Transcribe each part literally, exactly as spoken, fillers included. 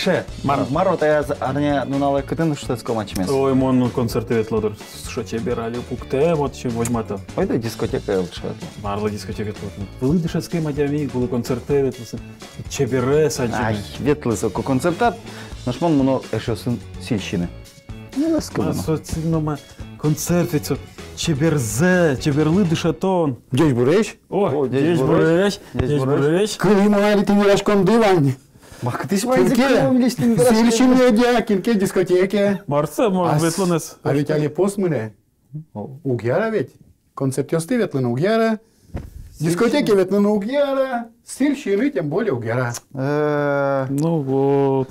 Ше, мар, мар вот аяз арня нуналэ кытын шутэтском ачмес? Ой, мон концертэ ветло дыр. Шо чебер али пуктэ, вот чем возьмато. Ойдо дискотекае лучше ветло. Марлы дискотекае ветло. Вылӥ дышетскем адями, вылӥ концертэ ветлыса. Чеберез адӟыны. Ай, ветлы соку концертад, нош мон мыно эшъёсын сӥль сиыны. Ну, ласка, мар мыно. Со сӥль но ма, концерт ведь со чеберзэ, чеберлы дышетон. Ӟечбуресь. О, о, ӟечбуресь. Ӟечбуресь. Ӟечбуресь. Кылӥ мон али тӥ вераськонды вань. Мар кытысь ваньзэ кылӥ мон али тӥ вераськонды? Сӥль сиыны ӧдъя, кин ке дискотекае. Мар со, мон ветлонэз. А ведь али пост мынэ. О. Уг яра ведь. Концертъёсты ветлыны уг яра. Дискотекае ветлыны уг яра. Сӥль сиыны тем более уг яра. Э. Ну вот.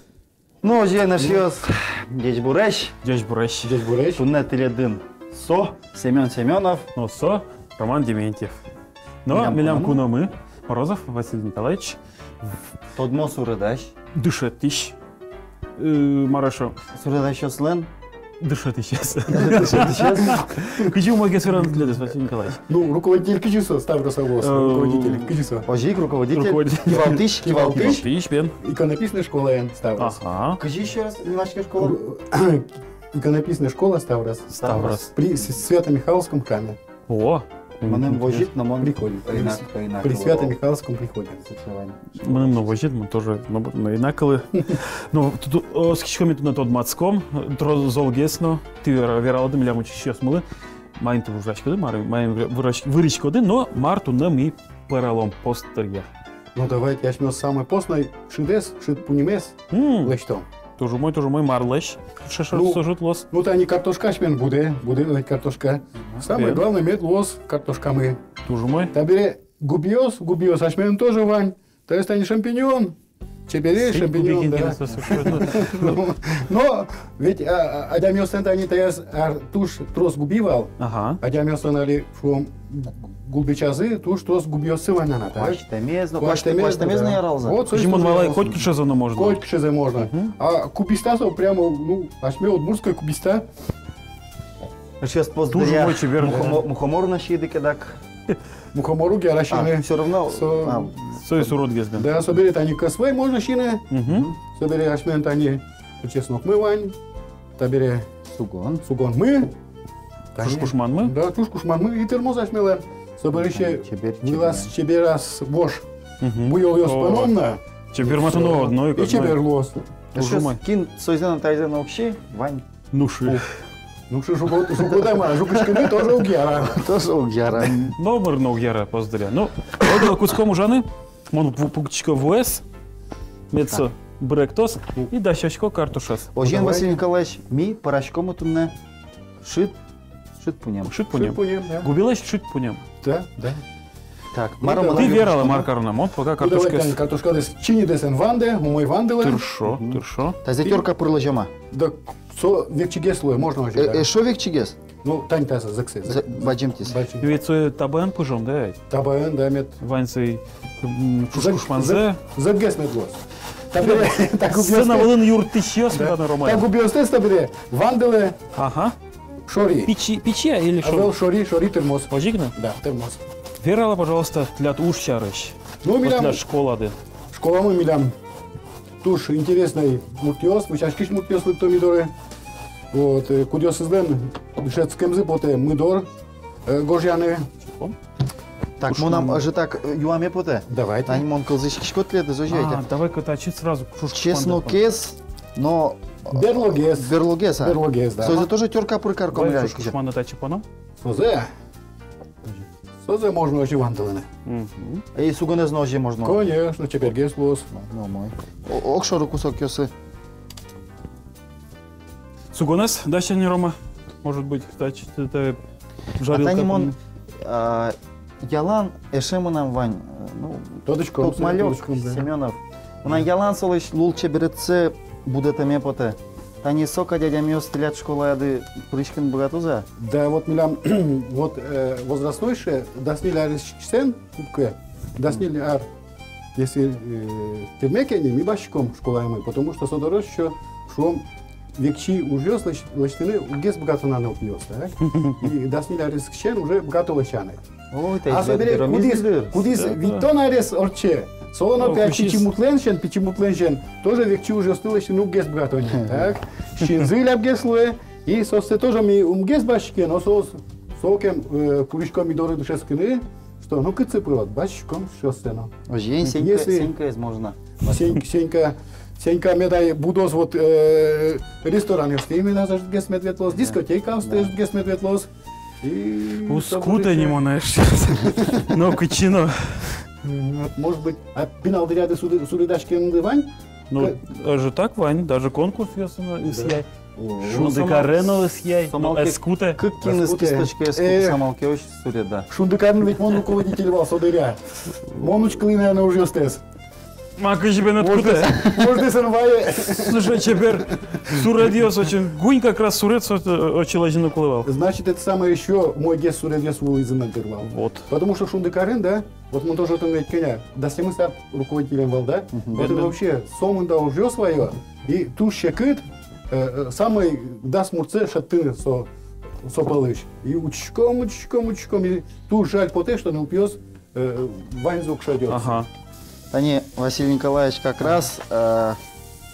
Ну, озьыен, эшъёс, ӟечбуресь. Ӟечбуресь. Ӟечбуресь. Туннэ тӥледын со Семён Семёнов. Но со Роман Дементьев. Но милям куномы Морозов Василий Николаевич. Тодмо суредась. Дышетӥсь. Э, мар эшшо? Суредасьёслэн дышетӥсез. Дышетӥсез. Кызьы умойгес вераны тӥледыз, Василий Николаевич? Ну, руководитель кызьы со, Ставроса вуоз, э, руководитель кызьы со? Озьы ик руководитель. Руководитель. Кивалтӥсь, кивалтӥсь. Кивалтӥсь, бен. Иконописной школаын Ставрос. Ага. Кызьы ещё раз, не вашке школа? Ру-, иконописной школа Ставрос. Ставрос. При С-, Свято-Михайловском храме. О, мыным возьыт, но мон приходе. При Свято-Михайловском приходе. Мыным но возьыт, мон тоже, но, но инакылы. Но ту-, ту-, оскиськом, ми туннэ тодматском, трос золгес но, тӥ вера-, вералоды милям учкисьёсмылы, маин тӥ вырӥськоды, мар, маин вырӥсь-, вырӥськоды, но мар туннэ ми пӧралом пост дыръя. Ну, давайте асьмеос самой постной шыдэз, шыд пуньымез лэсьтом. Туж умой, туж умой, марлэсь шыд, шыд луоз? Ну, тани картошка асьмелэн будэ, будэ ведь картошка. Самой главной мед луоз картошкамы. Туж умой. Табере губиос, губиос асьмелэн тоже вань. То есть тани шампиньон, чебересь шампиньон, да. Но ведь, а, а, адямиослэн тани таяз ар туж трос губи вал. Ага. Адямиослэн али, шуом, гулбечазы туж трос губиоссы вань на, да? Куасьтэмез но, куасьтэмез но, куасьтэмез но яралза. Вот, кызьы мон валай, котькыӵезэ но можно. Котькыӵезэ можно. Мгм. А кубиста со прямо, ну, асьме удмуртской кубиста. Эшъёс, пост дыръя туж умой, чебер. Мухомо-, мухомор но сиды ке дак. Мухомор уг яра сиыны. А, всё равно. Со, а, со и уродгес, да. Да, собере тани кӧс вӧй можно сиыны. Мгм. Собере асьмелэн тани чеснокмы вань. Табере сугон. Сугонмы. Тани. Туж кушманмы? Да, туж кушманмы. И тырмоз асьмелэн. Собере ещё чебер, вылаз чебераз вож. Мгм. Буёлъёс поном на. Чеберматоно одно ик. И чебер луоз. Туж умой. Кин сойзэ но тайзэ но уг си, вань. Нушы. Нушы жугод-, жугодэма, жугыськыны тоже уг яра. Тоже уг яра. Номыр но уг яра, пост дыръя. Ну, ойдолэ кутском ужаны. Мон пу-, пуктӥсько вуэз, мед со быректоз, и дасясько картошкаез. Озьыен, Василий Николаевич, ми пӧраськомы туннэ шыд, шыд пуньым. Шыд пуньым. Шыд пуньым, да. Губилэсь шыд пуньым. Да, да. Так, мар, тӥ вералэ, мар кароно, мон пока картошкаез. Картошкаез чиньыдэсэн вандэ, умой вандылэ. Тыршо, тыршо. Тазэ тёрка пыр лэзёма. Да, со векчигес луэ, можно озьы. Э, эшшо векчигес? Ну, тани тазэ, зӧксэ, зӧк-, бадӟымтӥз. Бадӟым. Ведь сое табаен пыжом, да ведь? Табаен, да, мед. Ваньзэ, м, чушкушманзэ. Зӧк-, зӧк-, зӧкгес мед луоз. Табере, так, сцена вылын юрттӥсьёс, да, Роман. Так, губиостэс табере вандылэ. Ага. Шори. Пичи, пичи-а или шори? Ӧвӧл, шори, шори тырмоз. Озьы ик на? Да, тырмоз. Вералэ, пожалуйста, тӥляд уж сярысь. Ну, милям школады. Школамы милям туж интересной муртъёс, вӧсяськись муртъёс лыкто ми доры. Вот, э, кудъёсызлэн дышетскемзы потэ ми доры, э, гожъяны. Так, мынам ӧжытак, э, юаме потэ. Давайте. Тани мон кылзӥськисько тӥледыз, озьы ик. А, давай-ка татчы сразу чушкушман. Чеснокез но, э, берлогез. Берлогез, а? Берлогез, да. Созэ тоже тёрка пыр карком. Давай, чушкушманэ татчы поном. Созэ. Созэ можно озьы вандылыны. Мгм. И сугонэз но озьы можно. Конечно, чебергес луоз. Ну, умой. О-, огшоры кусокъёсы. Сугонэз дась ини, Рома? Может быть, та, та, та жарилка. А тани мон, а, ялан эше мынам вань, э, ну, тодӥськом, тодӥськом, да. Семёнов. Мынам ялан солэсь лулчеберетсэ будэтэме потэ. Тани со кадь адямиос тӥляд школаяды пыриськыны быгатозы-а? Да, вот милям, вот, э, возрастной ше, дас ньыль аресысен куке, дас ньыль ар, если, э, тырме ке ни, ми басьтӥськом школаямы, потому что со дорозь ещё, шуом, векчи ужъёс лэсь-, лэсьтыны уггес быгато на нылпиос, да? И дас ньыль аресысен уже быгато лэсьтыны. Ой, а собере кудӥз, кудӥз витьтон арес ортче, Солэн опять пичи муртлэн сямен, пичи муртлэн сямен тоже векчи ужъёсты лэсьтыны уг гес быгато ни. Так? Синзы лябгес луэ, и соосты тоже ми ум гес басьтӥське, но соос сокем, э, куриськом ми доры дышетскыны, что, ну, кытчы пырод, басьтӥськом соосты но. Озьыен, Сенька, если Сенькаез можно. Сень-, Сенька, Сенька меда будоз вот, э, ресторанъёсты меда ӧжытгес мед ветлоз, дискотекаосты ӧжытгес мед ветлоз. И уз куты ни мон, эш. Но кытчы но. М, вот, может быть, а пинал дыръяды суре-, суредаськемды вань? Ну, озьы так вань, даже конкурсъёсы но ӧсъяй. О. «Шундыкаре» но ӧсъяй, но ӧз кутэ. Кык киныз кисточкаез кутыса, малы ке озьы суреда. «Шундыкарын» ведь мон руководитель вал со дыръя. Мон учкылӥ, наверно, ужъёстэс. Ма, кызьы бен ӧд кутэ. Может, сэн вае. Слушай, чебер суредъёс, очень гунь как раз суред со, э, отчы лэзьыны кулэ вал. Значит, это самое ещё умойгес суредъёс вуылӥзы на дыр вал. Вот. Потому что «Шундыкарын», да, вот мон тоже отын ведь кӧня, дас тямыс ар руководителем вал, да? Мгм. Вот это вообще сомында ужъёс ваё, и туж секыт, э, э, самой дас муртсэ шедьтыны со, со пӧлысь. И учком, учком, учком, и туж жаль потэ, что нылпиос, э, ваньзэ уг шедё. Ага. Тани Василий Николаевич как раз, э,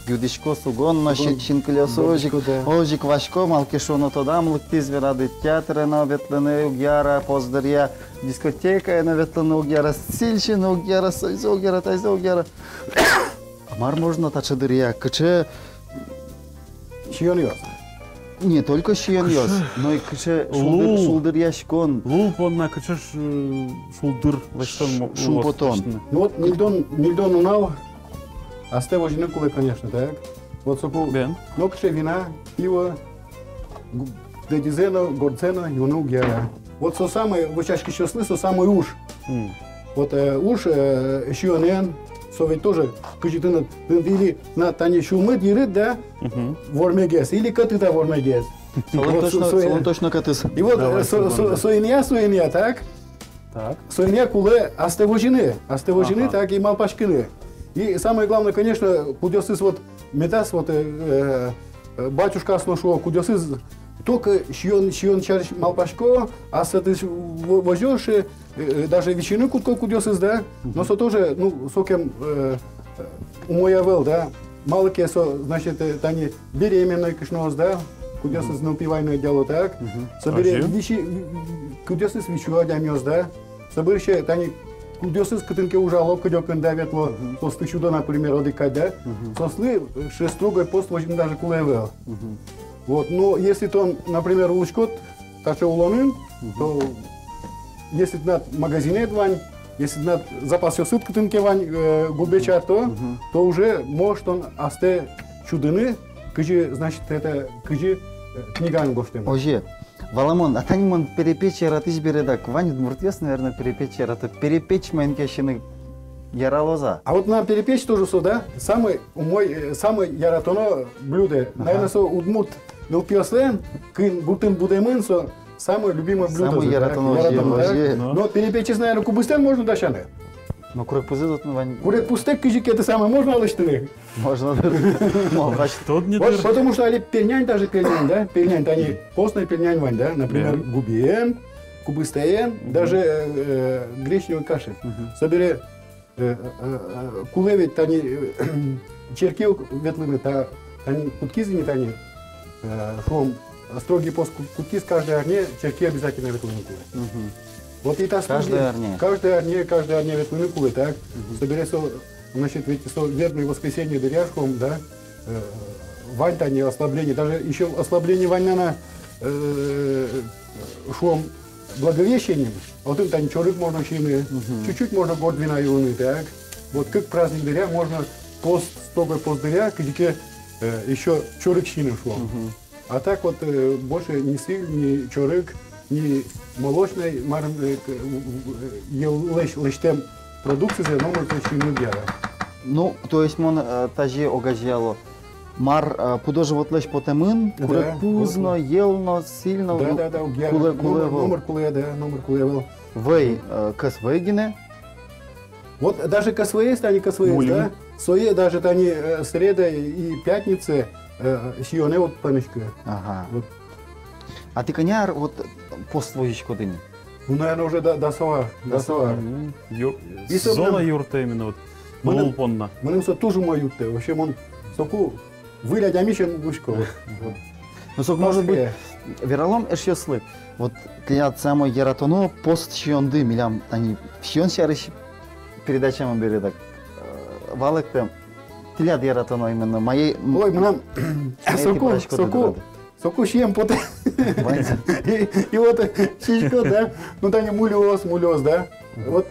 юдӥсько сугон но, сугон, си-, синкылиосы. Озьы ик, да, озьы ик васько, малы ке шуоно, тодам лыктӥз, верады, театре но ветлыны уг яра, пост дыръя дискотекае но ветлыны уг яра, сӥль сиыны уг яра, соизэ уг яра, таизэ уг яра. А мар можно таӵе дыръя, кыӵе сиёнъёс? Не только сиёнъёс, кыӵе но и кыӵе шулдыр-, лул-, шулдыръяськон. Лул понна кыӵе ш-, шулдыр лэсьтон мо-, шумпотон. Ну вот ньыльдон, ньыльдон нунал астэ возьыны кулэ, конечно, так? Вот соку, бен, нокыӵе вина, пиво, гу-, дедизэ но, гордзэ но юыны уг яра. Вот со самой, вӧсяськисьёслы со самой уж. М. Вот, э, уж, э, сиёнэн, со ведь тоже кызьы тыныд, тыныд или на тани сюлмыд йырыд, да, мгм, вормегес, или кӧтыд-а вормегес. Солэн, вот, точно, со-, со-, солэн точно кӧтыз. И вот, да, э, со-, со-, соин ик, соин ик, так? Так. Соин ик кулэ астэ возьыны, астэ возьыны, ага, так, и малпаськыны. И самое главное, конечно, кудъёсыз вот медаз вот, э, э, э, батюшкаос но шуо, кудъёсыз только сиён, сиён сярысь малпасько, а сыӵеез во-, возёз, э, э, даже висьыны кутско кудъёсыз, да? Мгм. Но со тоже, ну, сокем, э, э, умой ӧвӧл, да? Малы ке со, значит, э, тани беременной кышноос, да? Кудъёсыз, мгм, нылпи вайыны ӧдъяло, так? Мгм. Собере виси-, кудъёсыз висё адямиос, да? Собере ещё тани кудъёсыз кытын ке ужало, кыдёкын, да, ветло, мгм, соосты сюдо, например, одӥг кадь, да? Мгм. Соослы, э, сыӵе строгой пост возьыны даже кулэ ӧвӧл. Мгм. Вот, но если тон, например, улӥськод таӵе улонын, мгм, то если тынад магазинэд вань, если тынад запасъёсыд кытын ке вань, э, гурбеча, то, мгм, то уже можешь тон астэ сюдыны, кызьы, значит, это, кызьы, э, книгаын гожтэмын. Озьы. Валамон, а тани мон перепеч яратӥсь бере дак, вань удмуртъёс, наверное, перепеч ярато. Перепеч маин ке сиыны яралоз-а? А вот на перепеч тоже со, да, самой умой, э, самой яратоно блюдо. Ага. Наверное, со удмурт нылпиослэн, кин гуртын будэмын, со самой любимой блюдо. Самой яратоно, яратоно, да? Озьы. Но перепечез, наверное, кубыстэн можно дасяны. Но курегпузэз отын вань. Курегпузтэк кызьы ке это самое можно лэсьтыны? Можно, дыр. Малпаськод ни, дыр. Вот, потому что али пельнянь, даже пельнянь, да? Пельнянь, тани постной пельнянь вань, да? Например, мгм, губиен, кубыстаен, мгм, даже, э, э, гречневой каши. Мгм. Собере, э, э, э, кулэ ведь тани, э, черке ук ветлыны, та-, тани кутскиз ини тани, э, шуом, строгий пост ку-, кутскиз, каждой арне черке обязательно ветлыны кулэ. Мгм. Вот и та студия. Каждой арне. Каждой арне, каждой арне ветлыны кулэ, так? Мгм. Собере со, значит, ведь со вербное воскресенье дыръя, шуом, да, э, вань тани ослабление, даже ещё ослабление вань на, на, э, шуом, Благовещениын, отын тани чорыг можно сиыны, мгм, чуть-чуть можно горд вина юыны, так? Вот кык праздник дыръя можно пост, строгой пост дыръя, кызьы ке, э, ещё чорыг сиыны, шуом. Мгм. А так вот, э, больше ни сӥль, ни чорыг, ни молочной, мар, э, к-, э, йӧллэсь лэсьтэм продукцизэ номыр сиыны уг яра. Ну, то есть мон, э, тазьы огазеяло. Мар, э, пудо-животлэсь потэмын, да, курегпуз но, йӧл но, сӥль но, да, да, да, уг яра. Кулэ, кулэ ӧвӧл. Номыр, номыр кулэ, да, номыр кулэ ӧвӧл. Вӧй, э, кӧс вӧй гинэ. Вот даже кӧс вӧез, тани кӧс вӧез, да? Сое даже тани, э, среда и пятница, э, сиёнэ вот пӧнӥсько. Ага. Вот. А тӥ кӧня ар вот пост возиськоды ни? Ну, наверное, уже да-, дас ар, дас ар. Мгм. Ё-, и со зона прям юртэ именно вот. Мыным, улон понна. Мыным со туж умой юрттэ. Вообще, мон соку выль адямиен луисько. Вот. Ну, соку, может быть, вералом эшъёслы. Вот тӥляд самой яратоно пост сиёнды, милям тани сиён сярысь передачамы бере дак, э, валэктэ. Тӥляд яратоно именно мае-, м-, ой, мынам мае соку, тӥ пыраськоды соку, дорады. Соку сием потэ. Ваньзэ. И, и вот сиськод, да? Ну, тани мульыос, мульыос, да? Мгм. Вот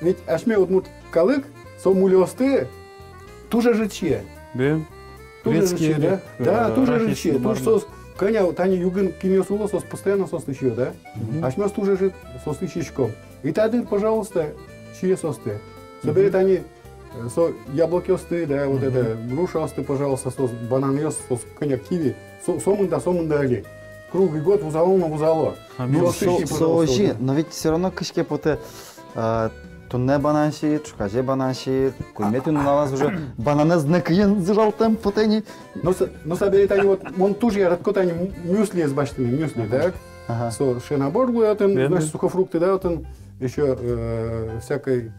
ведь асьме удмурт калык, со мульыосты туж ӧжыт сие. Бен. Туж ӧжыт сие, да? Да, э, туж ӧжыт сие. Туж соос, кӧня тани югын кинъёс уло, соос постоянно соосты сиё, да? Мгм. Асьмеос туж ӧжыт соосты сиськом. И та дыр, пожалуйста, сие соосты. Собере тани, э, со яблокъёсты, да, вот это, грушаосты, пожалуйста, соос, бананъёс, соос, кӧня киви. Со-, сомында, сомында али. Круглый год вузало но вузало. А, ну, соосты сиё, пожалуйста, вот. Но ведь всё равно кызьы ке потэ, а, туннэ банан сиид, ӵуказе банан сиид, куинетӥ нуналаз уже бананэз нӧкыен зыжалтэм потэ ни. Но со-, но собере тани вот, мон туж яратӥсько тани м-, мюслиез басьтыны, мюсли, так? Ага. Со шӧй набор луэ отын, значит, сухофрукты, да, отын ещё, э, всякой,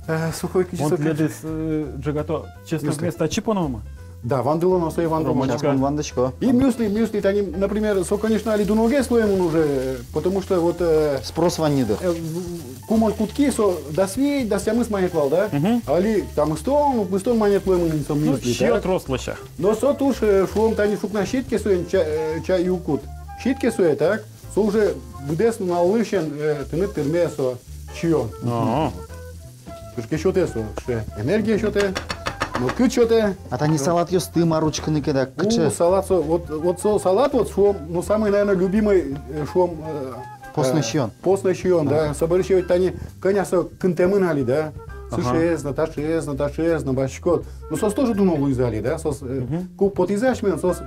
э, сухой кисок. Мон тӥледыз, э, ӝегато честно вместо ачи поно ма? Да, вандылоно, сое вандылоно. Ромочка. Сейчас мон вандӥсько. И мюсли, мюсли, тани, например, со, конечно, али дуногес луэмын уже, потому что вот, э, спрос вань ни дыр. Э, в-, ку мон кутски, со дас вить, дас тямыс манет вал, да? Мгм. Али тямыстон, укмыстон манет луэмын ини со мюсли, да? Ну, сиё трос лэся. Но со туж, э, шуом, тани ӵукна сиид ке соин ча-, э, чай юкуд. Сиид ке сое, так? Со уже быдэс нуналысен, э, тыныд тырме со сиён. Ага. Кызьы ке сётэ со, сыӵе энергия сётэ, мылкыд сётэ. А тани салатъёсты мар учкыны ке, да, кыӵе? У, салат со, вот, вот со салат, вот, шуом, ну, самый, наверное, любимый, э, шуом, э, постной сиён. Э, постной сиён, да. Ага. Собере ещё тани кӧня со кынтэмын али, да. Ага. Сыӵеез но, таӵеез но, таӵеез но басьтӥськод. Ну, соос тоже дуно луизы али, да. Соос, э, ку потӥзы асьмелэн, соос,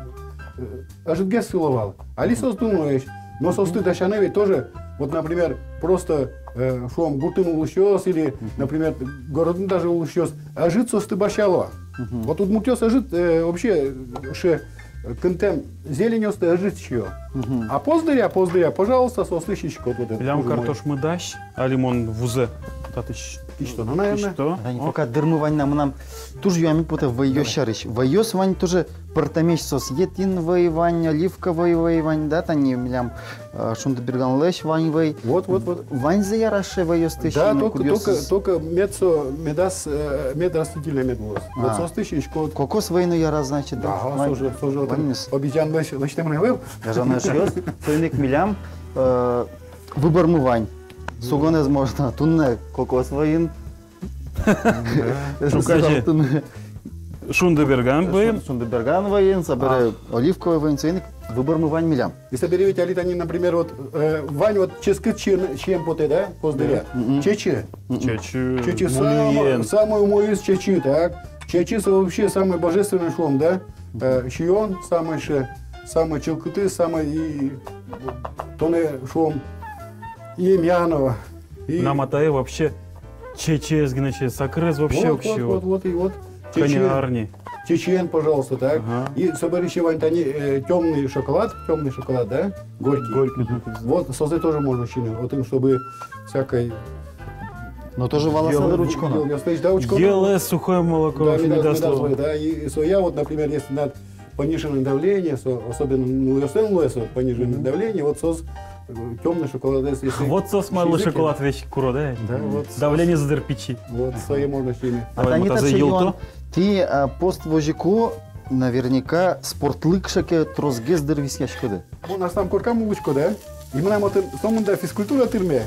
э, ӧжытгес сыло вал. Али соос дуноесь. Но соосты дасяны ведь тоже, вот, например, просто, э, шуом, гуртын улӥсьёс или, например, городын даже улӥсьёс, ӧжыт соосты басьяло. Мгм. Вот удмуртъёс ӧжыт, э, вообще, э, ше, э, кынтэм зеленьёсты ӧжыт сиё. Мгм. А поздыря, поздыря, пожалуйста, соосты сиськод вот это. Милям картош мыдась, али мон вузэ татысь. Пиштоно, наверное. Пишто. Тани пока дырмы вань на, мынам туж юаме потэ вӧйёс сярысь. Вӧйёс вань тоже пӧртэмесь соос. Етӥн вӧй вань, оливковой вӧй вань, да, тани милям, э, шундыберганлэсь вань вӧй. Вот, вот, вот. Ваньзэ яраз-а вӧйёсты сиыны? Да, только, только, только мед со, медаз, э, мед растительный мед луоз. Вот соосты сиськод. Кокос вӧй но яраз, значит, да? Да, вань. Со же, со же вань. Обезьян лэсь-, лэсьтэм ӧвӧл. Гажано эшъёс, соин ик милям, э, выбормы вань. Сугонэз можно туннэ кокос вӧйын, ӵуказе шундыберган вӧйын. Шундыберган вӧйын, собере оливковый вӧйын, соин ик выбормы вань милям. И собере ведь али тани, например, вот, э, вань вот ческыт сиен, сиен потэ, да, поздыря. Мгм. Чечы. Мгм. Чечы. Чечы самой, самой умоез чечы, так. Чечы со вообще самой божественной, шуом, да. Э, сиён самой ше, самой чылкытыз, самой и тонэ, шуом, и эмъяно. И мынам атае вообще чечыез гинэ сиёз, сакырез вообще уг сиё. Вот, вот, вот, вот, и вот. Кӧня арня. Чечыен, пожалуйста, так. Ага. И собере ещё вань тани, э, тёмный шоколад, тёмный шоколад, да? Горький. Горький. Вот, сое тоже можно сиыны. Вот им, чтобы всякой... Но тоже валаса дыр учконо. Йӧлэз, да, учконо. Йӧлэз, сухое молоко, да, медаз луы. Медаз луы, да. И, и соя вот, например, если надо пониженное давление, со-, особенно, ну, если луэ со пониженное давление, вот соос, э, тёмный шоколад, если... Вот соос малы шоколад весь куро, да? Да, вот. Давлениезы дыр пичи. Вот, сое можно сиыны. А тани таӵе юан, тӥ, а, пост возьыку, наверняка, спортлы кыӵе ке тросгес дыр висъяськоды. Мон аслам коркам улӥсько, да? И мынам отын сомында физкультура тырме.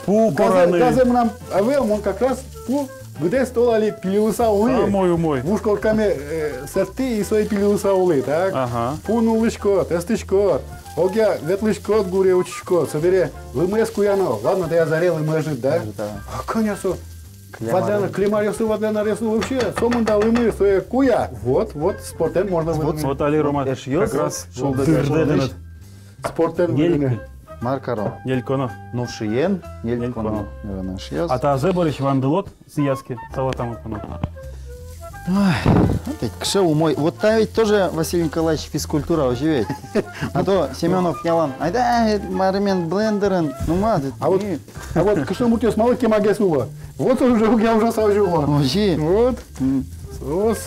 Пу кораны. Газэ, газэ мынам ӧвӧл, мон как раз пу быдэс тол али пилилыса улӥ. Самой умой. Вуж коркаме, э, сэрттӥ и сое пилилыса улӥ, так? Ага. Пу нуллӥськод, эстӥськод, огъя ветлӥськод, гуре учкиськод, собере лымыез куяно. Ладно, таяз аре лымы ӧжыт, да? Ӧжыт, да. А кӧня со вадлан, клемаръёслы, вадлан аръёслы вообще, сомында лымы, сое куя. Вот, вот, спортэн можно выдыны. Вот, вот али Рома как раз шулдырдэ. Спортэн выдыны. Мар каро? Ньыльконо. Нушиен ньыльконо. Ньыльконо. Наверное, шуоз. А тазэ, Борис, вандылод, сиёз ке, салатамы поно. Ой, вот ведь кыӵе умой. Вот та ведь тоже, Василий Николаевич, физкультура, озьы ведь. А то Семёнов ялан: «Айда, э, маримен блендерын». Ну, ма, а вот, а вот кышномуртъёс малы кемагес уло? Вот он уже, я уже сразу уло. Озьы. Вот. М. Вот.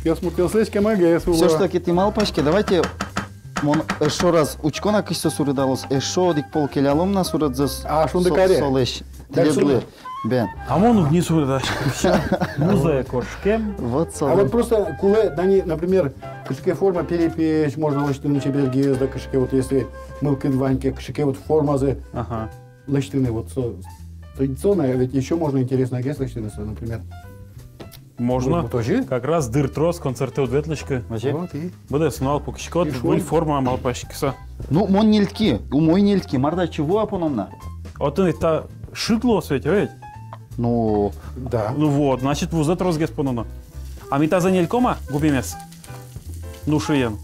Кышномуртъёслэсь кемагес уло. Всё ж таки тӥ малпаське, давайте мон эшшо раз учкон акись со суредалоз, эшшо одӥг пол келялом на суредзэс. А, шунды со-, каре. Солэсь. Да, тӥледлы. Бен. А мон уг ни суредаськы. Музае кошкем. Вот со. А вот просто кулэ, да, не, например, кыӵе ке форма, перепеч можно лэсьтыны чебергес, да, кыӵе ке вот, если мылкыд вань ке, кыӵе ке вот формазэ, ага, лэсьтыны вот со. Традиционно, ведь ещё можно интересно гес лэсьтыны со, например. Можно. Вот, вот озьы. Как раз дыр трос, концертэ уд ветлӥськы. Озьы. Вот и. Быдэс нунал пукиськод, и шуом, выль форма малпаськыса. Ну, мон нельтӥськи, умой нельтӥськи, мар та, чего поном на? Отын ведь та шыд луоз ведь, ведь? Ну. Да. Ну вот, значит, вузэ тросгес пононо. А ми тазэ ньыльком-а губимес? Ну, шыен.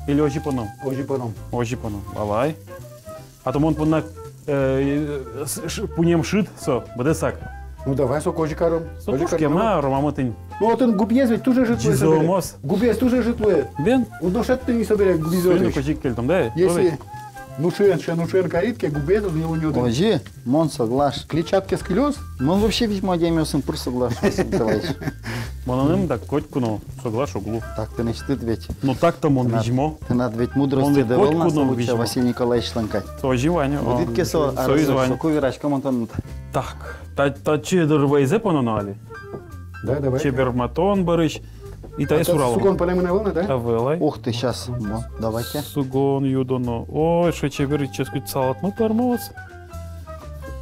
Или озьы поном? Озьы поном. Озьы поном. Валай. А то мон понна, э, с-, ш-, пунем шыд со, быдэсак. Ну, давай со кожи каром. Со кожи кошкем каром. А, ромамы тӥни. Ну, отын губиез ведь туж ӧжыт луэ. Ӟизомоз. Губиез туж ӧжыт луэ. Бен. Уд нош шедьты ни собере губизэ. Соин кожи кельтом, да? Если, ну, шуен, шуен, ну, шуен карид ке, губиез уд ни луэ ни отын. Озьы, мон соглаш. Клетчаткаез кылёз. Мон вообще визьмо адямиосын пыр соглаш, Василий Николаевич. Мон ӧвӧл так котьку но. Соглаш уг лу. Так тынэсьтыд ведь. Ну так-то мон визьмо. Тынад ведь мудрость ӧвӧл на со, Василий Николаевичлэн кадь. Озьы вань, о. Будӥд ке со, соиз вань. Соку верасько мон тонэн. Так, та-, татчы дыр вӧйзэ пононо али. Да, давай. Чеберматон бӧрысь. И таиз суралом. Сугон пӧлэмын ӧвӧл на, да? Ӧвӧл ай. Ух ты, щас. Во, давайте. Сугон юдоно. Ой, шо чебер, ческыт салатмы пӧрмоз.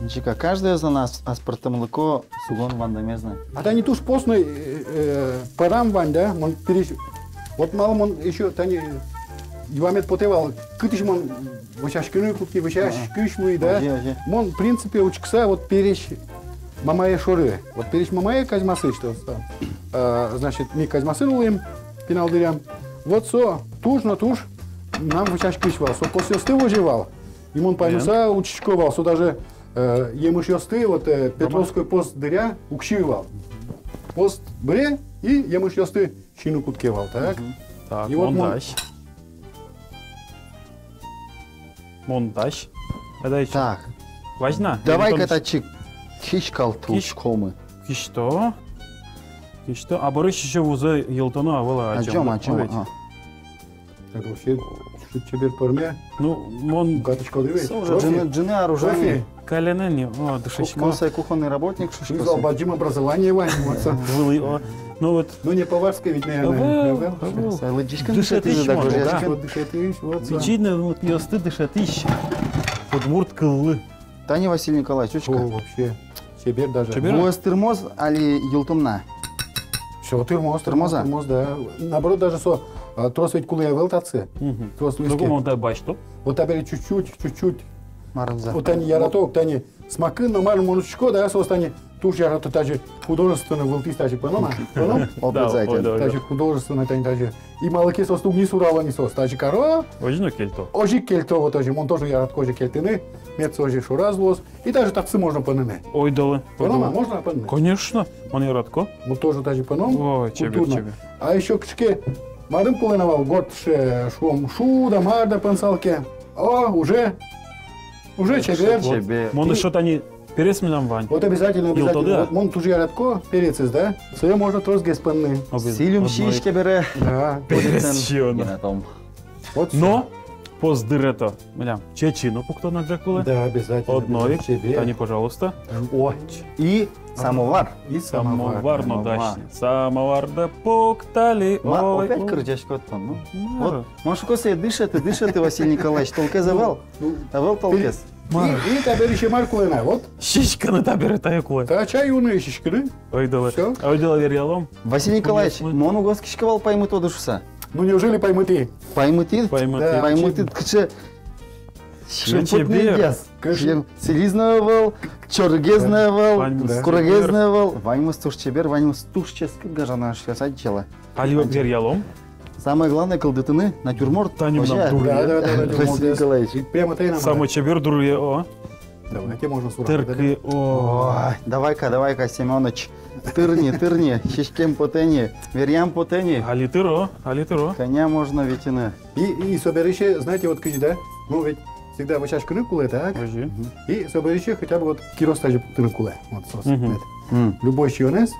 Ничего, каждый из нас аспӧртэмлыко сугон вандэмез на. А тани туж постной, э, э, пӧрам вань, да? Мон пересь-, вот малы мон ещё тани юамед потэ вал, кытысь мон вӧсяськыны кутски, вӧсяськись муи, да? Озьы, озьы. Мон, в принципе, учкыса, вот пересь мамае шоры. Вот пересь мамае Казьмасы, что там, э, значит, ми Казьмасын улӥм, пинал дыръям. Вот со туж но туж мынам вӧсяськись вал, со косъёсты возе вал. И мон паймыса учкисько вал, со даже, э, емышъёсты, вот, э, Петровской пост дыръя уксё вал. Пост быре и емышъёсты сиыны кутске вал, так? Мгм. Так, и вот мон, мон дась. Мон дась. Айда ещё. Так. Вазь на? Давай-ка татчы киськалты учкомы. Кисьто. Кисьто. А бӧрысь ещё вузэ йылтоно, а вала адӟом, адӟом, адӟом, а. Так вообще шыд чебер пӧрме. Ну, мон катышко дыве. Со уже ӝыны, ӝыны оружие. Кофе. Каллен ини, о, дышетско. Мон сай кухонный работник, шуисько. Вызов бадӟым образование вань, вот со. Вылӥ, о. Ну вот. Ну, не поварское ведь, наверное. Ага, да? Ага. Сай лыдӟиськон дышетӥсь, дышетӥсь, да, может, гожъяськон. Да. Дышетӥсь, вот со. Лыдӟиськон, ну, вот, ёсты дышетӥсь. Удмурт кыллы. Тани, Василий Николаевич, учкы. О, вообще. Чебер даже. Чебер? Вуэз тырмоз али йылтом на? Всё, тырмоз, тырмоз, тырмоз-а? Тырмоз, да. Наоборот, даже со, а, трос ведь кулэ ӧвӧл татчы. Мгм. Трос луиз ке. Ну, мон та басьто. Вот табере чуть-чуть, чуть-чуть. Марымза. Вот тани ярато, тани смакын но мар мон учко, да, соос тани туж ярато, таӵе художественный вылтӥз таӵе, поном-а? Поном? О, да, обязательно. Ой, да, ой, да. Таӵе художественный, тани таӵе. И малы ке соосты уг ни сурало ни, соос таӵе каро. Озьы но кельто. Озьы кельто, вот озьы. Мон тоже яратӥсько озьы кельтыны. Мед со озьы шораз луоз. И даже татчы можно пӧныны. Ойдолэ. Пӧном-а, можно пӧныны? Конечно. Мон яратӥсько. Мон тоже таӵе пӧном. Ой, чебер, культурно. Чебер. А ещё кыӵе ке марым кулэ на вал, горд ше-, шуом, шу да мар да пӧнсал ке. О, уже. Уже чебер. Чебер. Мон эшшо тани перец мынам вань. Вот обязательно, обязательно. Йылтоды-а? Вот мон туж яратӥсько перецез, да? Сое можно тросгес пӧныны. Сӥль ум сиське бере. Да. Перец сиёно. Вот. Но пост дыре-то милям чечы но пуктоно ик кулэ. Да, обязательно. Одно ик. Чебер. Тани, пожалуйста. О, и самовар. И самовар. Самовар но дась. Самовар да пуктали. Ма, ой, опять кырӟаськод тон, ну? Мар. Вот, мон шуисько сое: дышеты, дышеты, Василий Николаевич, толкез ӧвӧл. Ну, ӧвӧл толкез. И, и табере ещё мар кулэ на, вот. Сиськыны табере тае кулэ. Та чай юыны, сиськыны. Ойдолэ. Всё. Ойдолэ веръялом. Василий Николаевич, мон уг оскиськы вал, паймытоды шуыса. Ну, неужели паймытӥ? Паймытӥд? Паймытӥ. Да. Паймытӥд, кыӵе. Кыӵе чебер. Сӥлиз но ӧвӧл, чорыгез но ӧвӧл, курегез но ӧвӧл. Ваньмыз туж чебер, ваньмыз туж ческыт, гажано эшъёс, адӟелэ. Али веръялом. Самое главное, кылдытыны натюрморт. Тани мынам дуръе. Да, да, да, натюрморт. Василий Николаевич. И прямо тани на. Самой чебер дуръе, о. Давайте, можно сурак. Тыркы, о. Ой, давай-ка, давай-ка, Семёныч. Тырни, тырни, сиськем потэ ни, веръям потэ ни. Али тыро, али тыро. Кӧня можно витьыны. И, и собере ещё, знаете, вот кызьы, да? Ну, ведь всегда вӧсяськыны кулэ, так? Озьы. И собере ещё хотя бы вот кирос тазьы пуктыны кулэ. Вот соос. Мгм. Любой сиёнэз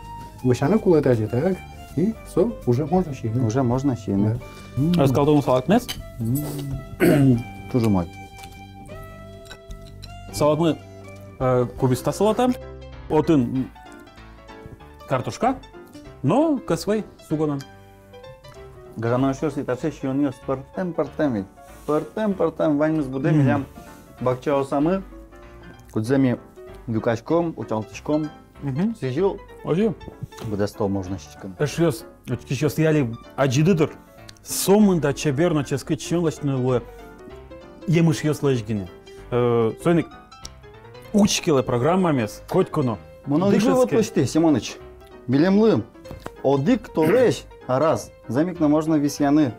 вӧсяны кулэ тазьы, так? И со уже можно сиыны. Уже можно сиыны. Да. М. Оскалтоно салатмес? М. Туж умой. Салатмы, э, кубиста салатэ. Отын, м, картошка, но кӧс вӧй сугонэн. Гажано эшъёс, таӵе сиёнъёс пӧртэм-пӧртэм ведь. Пӧртэм-пӧртэм, ваньмыз будэ милям бакчаосамы. Кудзэ ми люкаськом, утялтӥськом. Мгм. Сӥзьыл. Озьы. Быдэстон можно сиськыны. Эшъёс, учкисьёс, ялӥ адӟиды дыр. Сомында чебер но ческыт сиён лэсьтыны луэ емышъёслэсь гинэ. Э, соин ик учкелэ программамес котьку но. Мон одӥг вывод лэсьтӥ, Семёныч. Милемлы одӥг толэзь араз зэмзэ ик но можно висъяны.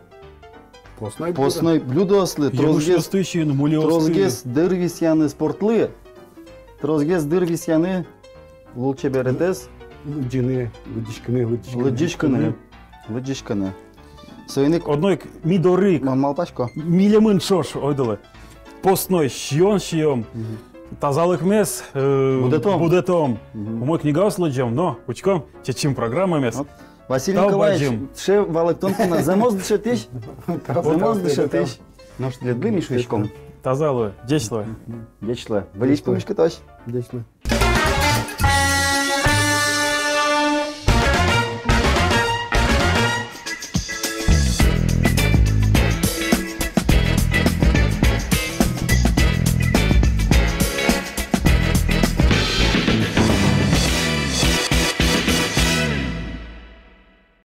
Постной блюдо. Постной блюдоослы, тросгес, тросгес дыр висъяны спортлы, тросгес дыр висъяны лулчеберетэз. Лыдӟыны, лыдӟиськыны, лыдӟиськыны. Лыдӟиськыны. Лыдӟиськыны. Соин ик одно ик ми доры ик. Мон малпасько. Милемын ӵош, ойдолэ. Постной сиён сиём, мгм, тазалыкмес, э, будэтом. Будэтом. Мгм. Умой книгаос лыдӟом, но учком, чечым программамес. Вот. Василий Николаевич, тау бадӟым. Таӵе валэктон понна зэмос дышетӥсь. Зэмос дышетӥсь. Нош тӥледлы ми шуиськом. Таза луэ, ӟеч луэ. Ӟеч луэ. Выльысь пумиськытозь. Ӟеч луэ.